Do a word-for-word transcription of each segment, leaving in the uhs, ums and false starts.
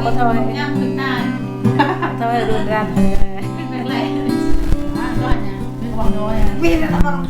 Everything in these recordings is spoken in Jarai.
Thôi. Thôi, run run. Biết là bằng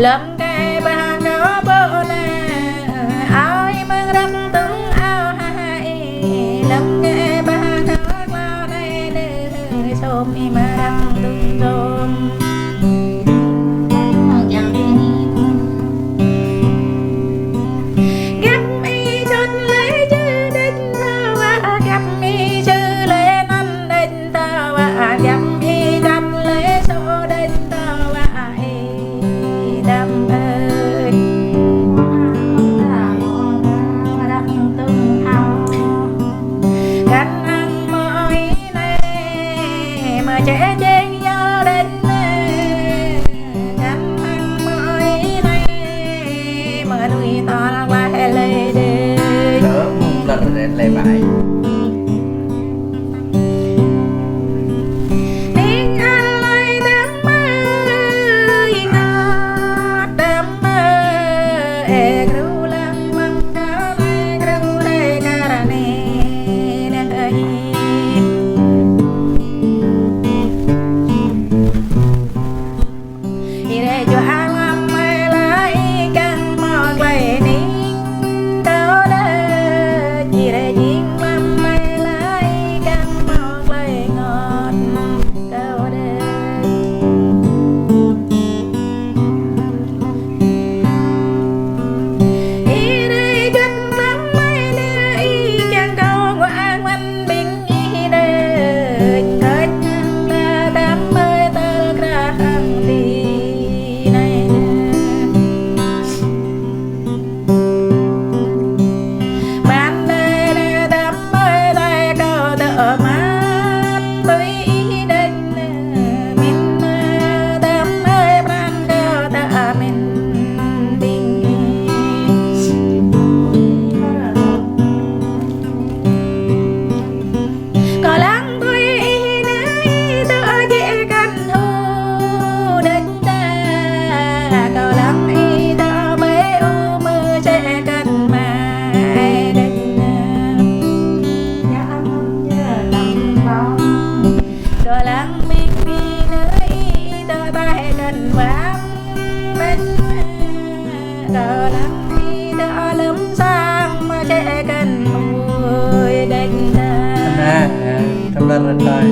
Lăm kơ ba kơ bơ na Găm ih čut lĕ čư đĕč tơ wa, găm ih čư lĕ anăn đĕč tơ wa, găm ih čut lĕ čô đĕč tơ wa, ih đăm ơi. Găn hăng mơi anai, mơi čĕ jing yơh đĕč anai. Găn hăng mơi anai, mơi lui tơl wa lĕ đĕč. Tơ mông lăr lĕ bai. Ning alai đăm ơi, ngot đăm ơi, gru lăng măng kơ ơi, gru lĕ kơ ră anai. Ih rai jua amăng mơi lai kăng mơ̆ glai ning kâo đĕč. Ih rai jing amăng mơi lai kăng mơ̆ glai ngot kâo đĕč. Ih rai jua amăng mơi lai kăng kâo ngă anguan ƀing ih đĕč, kơč hăng la đăm ơi tơl krah hăng ti anai. Ban đơi đơi đăm ơi đơi kâo tơ mơ̆n tui ih đĕč, mĭn đăm ơi pran kâo tơ mĭn ƀing ih. Kâo lăng tui ih anai tơ jĕ kăn hŭ đĕč ta. Kâo lăng ih tơ ƀơi u mơ jĕ kăn mai đĕč ta. Kâo lăng ƀing ih anai tơ ƀơi kăn wang đĕč ta. Kâo lăng ih tơ lơ̆m sang mơ jĕ kăn ƀơi đĕč ta. Anai, tơlơi rơtai.